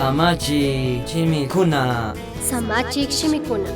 Samachik shimikuna. Samachik shimikuna.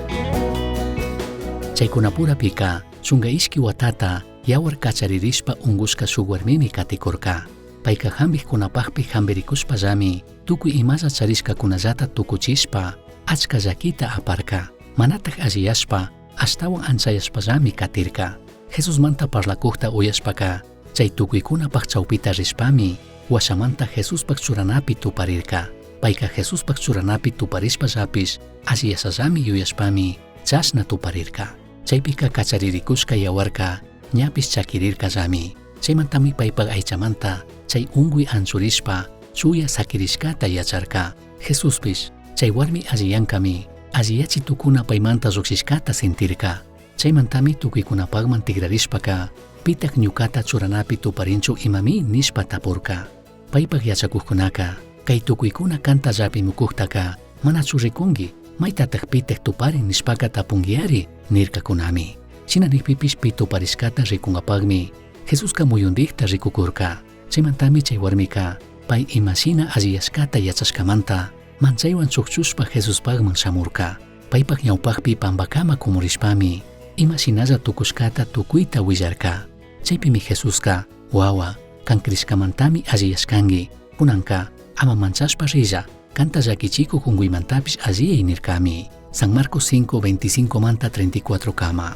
Chaicunapurapica chunga ishqui huatata yahuar cacharirishpa ungushca shuj huarmimi caticurca. Paica jambijcunapajpi jambiricushpallami tucui imalla charishcacunallata tucuchishpa achca llaquita aparca. Manataj alliyashpa ashtahuan anchayashpallami catirca. Jesusmanta parlacujta uyashpaca chai tucuicunapaj chaupita rishpami huashamanta Jesuspaj churanapi tuparirca. Paica Jesuspaj churanapi tuparishpallapish alliyashallami yuyashpami chashna tuparirca. Chaipica cachariricushca yahuarca ñapish chaquirircallami. Chaimantami paipaj aichamanta chai ungüi anchurishpa chuya saquirishcata yacharca. Jesuspish chai huarmi alliyancami alliyachi tucuna paimanta llujshishcata sentirca. Chaimantami tucuicunapajman tigrarishpaca pitaj ñucata churanapi tuparinchu imami nishpa tapurca. Paipaj yachacujcunaca cai tucuicuna canta llapimucujtaca manachu ricungui maitataj pitaj tuparin nishpaca tapunguiari nircacunami. Shina nijpipish pi tuparishcata ricungapajmi Jesusca muyundijta ricucurca. Chaimantami chai huarmica pai ima shina alliyashcata yachashcamanta manchaihuan chujchushpa Jesuspajman shamurca. Paipaj ñaupajpi pambacama cumurishpami ima shinalla tucushcata tucuita huillarca. Chaipimi Jesusca huahua can crishcamantami alliyashcangui. Cunanca ama manchashpa rilla, canta llaquichicuj ungüimantapish alliyai nircami. San Marcos 5, 25 manta 34 cama.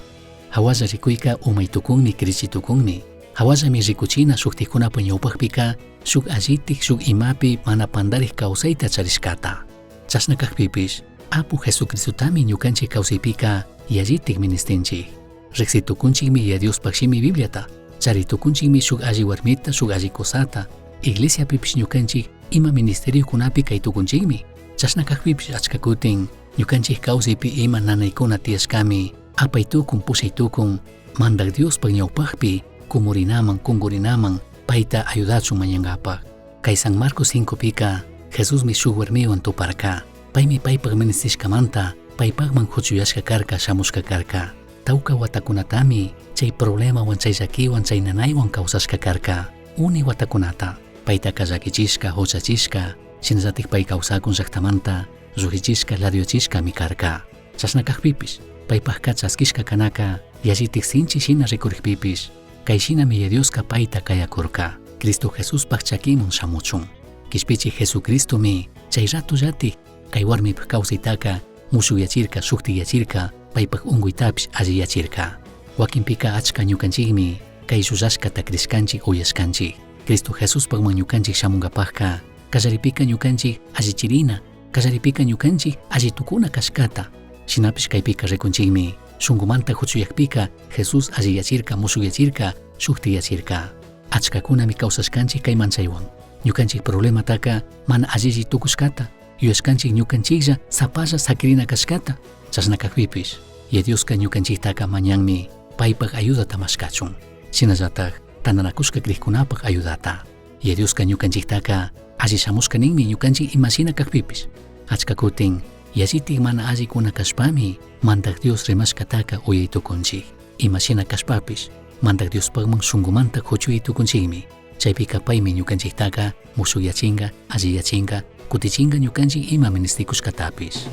Jahualla ricuica umai tucunmi crichi tucunmi. Jahuallami ricuchina shujticunapa ñaupajpica shuk allitik shuk imapi mana pandarij causaita charishcata. Chashna cajpipish Apu Jesucristotami ñucanchik causaipika yallitik ministinchik. Rijsi tucunchikmi Yaya Diospaj shimi Bibliata, chari tucunchikmi shuk alli warmita, shuk alli cosata, iglesiapipish ñucanchik ima ministeriocunapi cai tucunchikmi. Chashna cajpipish achca cutin ñucanchik causaipi ima nanaicuna tiyashcami apai tucun, pushai tucun, Mandaj Diospaj ñaupajpi cumurinaman, cungurinaman paita ayudachun mañangapaj. Cai San Marcos 5 pica Jesusmi shuj huarmihuan tuparca. Paimi paipaj ministishcamanta paipajman juchuyashca carca shamushca carca. Tauca huatacunatami chai problemahuan chai llaquihuan chai nanaihuan causashca carca. Uni huatacunata paitaca llaquichishca, juchachishca, shinallataj pai causacun llajtamanta llujshishca, ladiochishcami carca. Chashna cajpipish paipajca chasquishca canaca yallitaj sinchi shina ricurijpipish cai shinami Yaya Diosca paita cayacurca. Cristo Jesuspaj chaquiman shamuchun. Quishpichij Jesucristomi chai ratollataj cai huarmipaj causaitaca mushujyachirca, shujtiyachirca, paipaj ungüitapish alliyachirca. Huaquinpica achca ñucanchikmi cai llullashcata crishcanchik uyashcanchik. Cristo Jesuspajman ñucanchik shamungapajca callaripika ñucanchik allichirina, callaripika ñucanchik alli tucuna cashcata. Shinapish caipika ricunchikmi shungumanta juchuyajpika Jesús alliyachirca, mushujyachirca, shujtiyachirca. Achcacunami causashcanchik cai manchaihuan. Ñucanchik problemataca mana allilli tucushcata, yuyashcanchik ñucanchiklla sapalla saquirina cashcata, chashna cajpipish Yaya Diosca ñucanchiktaca mañanmi paipaj ayudata mashcachun. Shinallataj tandanacushca crijcunapaj ayudata. Yaya Diosca ñucanchiktaca alli shamushca ninmi ñucanchik ima shina cajpipish. Achca cutin yallitik mana allicuna cashpami Mandaj Dios rimashcataca uyai tucunchik. Ima shina cashpapish Mandaj Diospajman shungumanta juchui tucunchikmi. Chaipica paimi ñucanchiktaca mushujyachinga, alliyachinga, cutichinga ñucanchik ima ministicushcatapish.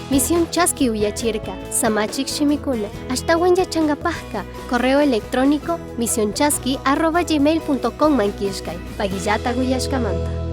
Misión Chaski uyachirca, Samachik shimikuna, ashtahuan yachangapajka, correo electrónico misionchaski@gmail.com man killkay, pagillata uyashkamanta.